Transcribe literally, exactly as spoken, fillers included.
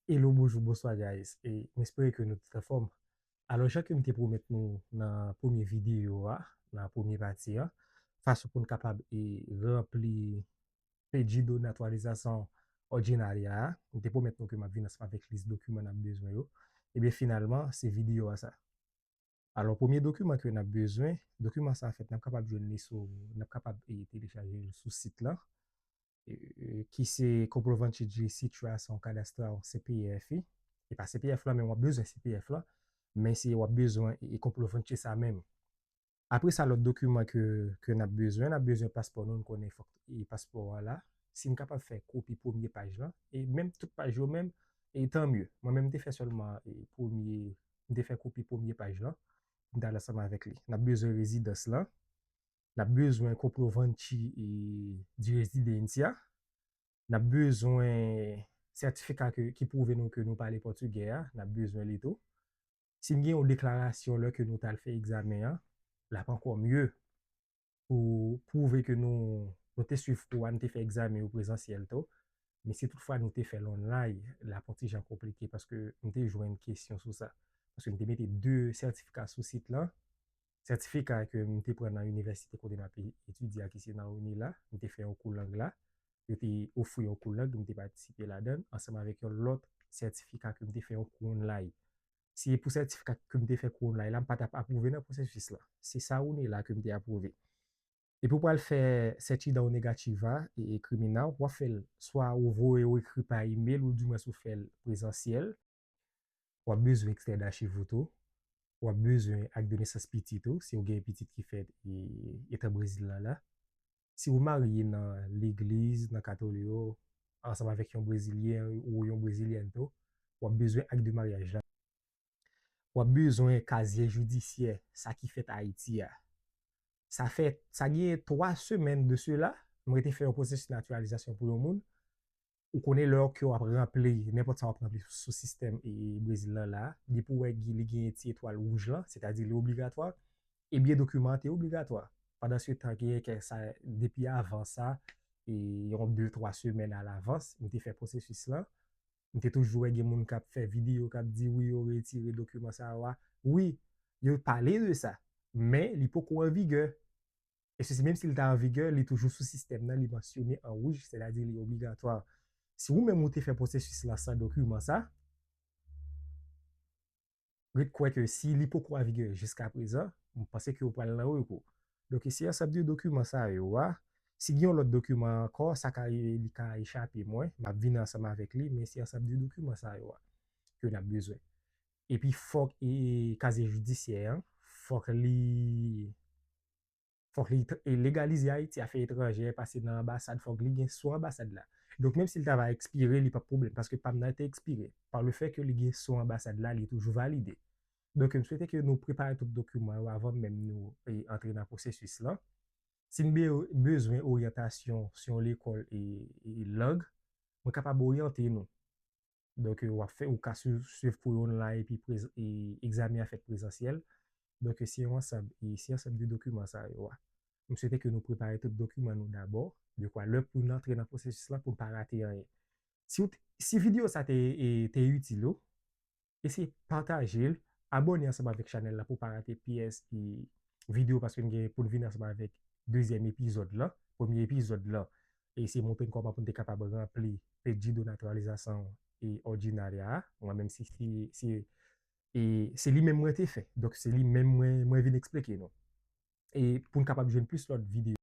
Hello, bonjou, bonswa guys. E m espere ke nou tout anfòm. Alò, jan ke m te pwomèt nou nan premye videyo a, nan premye pati a, fason pou n kapab e ranpli pedido naturalização ordinária a, m te pwomèt nou ke m ap vin ansanm avèk lis dokiman n ap bezwen yo. Ebyen, finalman, se videyo a sa. Alò, premye dokiman ke n ap bezwen, dokiman sa, anfèt, n ap kapab jwenn li sou, n ap kapab e telechaje l sou sit la, e, ki se Comprovante de Situação Cadastral, C P F. E pa C P F la, men w ap bezwen C P F la, men se w ap bezwen e, e comprovante sa menm. Apre sa, lòt dokiman ke, ke n ap bezwen, n ap bezwen paspò nou, n konnen fòk e paspò a la. Si n kapab fè kopi premye paj lan, e menm tout paj yo menm, e tan mye. Mwen menm, m te fè sèlman e premye, m te fè kopi premye paj lan, m t al ansanm avèk li. N ap bezwen rezidans lan, n ap bezwen comprovante e, de residência, n ap bezwen sètifika ke, ki pwouve nou ke nou pale pòtigè a, n ap bezwen li tou. Si n gen yon deklarasyon lè ke nou t al fè egzamen an, l ap ankò mye pou pwouve ke nou, nou te swiv kou a, nou te fè egzamen yo prezansyèl tou. Men si toutfwa nou te fè l online, l ap yon ti jan konplike paske m te jwenn kesyon sou sa. Paske m te mete de sètifika sou sit lan. Sètifika ke m te pran nan inivèsite kote m ap e, etidye a, ki se nan UNILA, m te fè yon kou lang la. Yo te ofri yon kou lang, m te patisipe ladan l, ansanm avèk yon lòt sètifika ke m te fè yon kou online. Si e pou sètifika ke m te fè kou online la, m pa t ap apwouve nan pwosesis la. Se sa UNILA ke m te apwouve. Epi w pral fè certidão negativa e, e criminal, w ap fè l swa ou voye ou ekri pa email ou dimwens ou fè l prezansyèl. W ap bezwen ekstrè dachiv ou tou. W ap bezwen ak de nesans pitit ou, si w gen pitit ki fèt e, etan Brezil la la. Si w marye nan legliz, nan katolyo, ansanm avèk yon brezilyen ou yon brezilyèn tou, w ap bezwen ak de maryaj la. W ap bezwen kazye jidisyè, sa ki fèt Ayiti a. Sa fè, sa gen twa semèn de sela, mwen te fè yon pwosesis natiralizasyon pou yon moun. Ou konnen lè ke w ap ranpli, nenpòt sa w ap ranpli sou sistèm e, e Brezil lan la, depi w wè li gen ti etwal wouj lan, sètadi li obligatwa, ebyen dokiman an te obligatwa. Pandansetan, genyen kè sa, depi avan sa, e yon de, twa semèn alavans, m te fè pwosesis lan. M te toujou wè gen moun k ap fè videyo, k ap di, "Wi, yo retire dokiman sa yo a." Wi, yo pale de sa, men li poko an vigè. E sesi, menm si l ta an vigè, li toujou sou sistèm nan, li mansyone an wouj, sètadi li obligatwa. Si ou menm ou te fè pwosesis la san dokiman sa, ret kwè ke si li poko an vigè jiskaprezan, m panse ke ou pral nan rekou. Donk, se ansanm de dokiman sa yo a. Si gen yon lòt dokiman ankò, sa ka, li ka echape mwen, m ap vin ansanm avèk li, men se ansanm de dokiman sa yo a ke n ap bezwen. Epi fòk e, e kazye jidisyè an, fòk li, fòk li tr-, e legalize Ayiti, afè etranjè, pase nan anbasad, fòk li gen sou anbasad la. Donk, menm si l ta va ekspire, li p ap pwoblèm, paske pa m nan te ekspire. Pa le fè ke li gen sou anbasad la, li toujou valide. Donk, m swete ke nou prepare tout dokiman yo avan menm nou e, antre nan pwosesis lan. Si n be-, bezwen oryantasyon sou yon lekòl e, e lang, mwen kapab oryante nou. Donk, w ap fè, ou ka swiv, swiv kou yo online epi prez-, e, egzamen an fèt prezansyèl. Donk, se yon ansanm, e, se ansanm de dokiman sa yo a. M swete ke nou prepare tout dokiman nou dabò, dekwa lè pou n antre nan pwosesis lan pou n pa rate anyen. Si w t-, si videyo sa te, e, te itil ou, eseye pataje l, abòne ansanm avèk chanèl la pou w pa rate pyès e videyo, paske n gen pou n vin ansanm avèk dezyèm epizòd lan. Premye epizòd lan, e se montre n kòman pou n te kapab ranpli pedido naturalização e ordinária a. Mwen menm, se, se, se, e se li menm mwen te fè. Donk, se li menm mwen, mwen vin eksplike nou. E pou n kapab jwenn plis lòt videyo.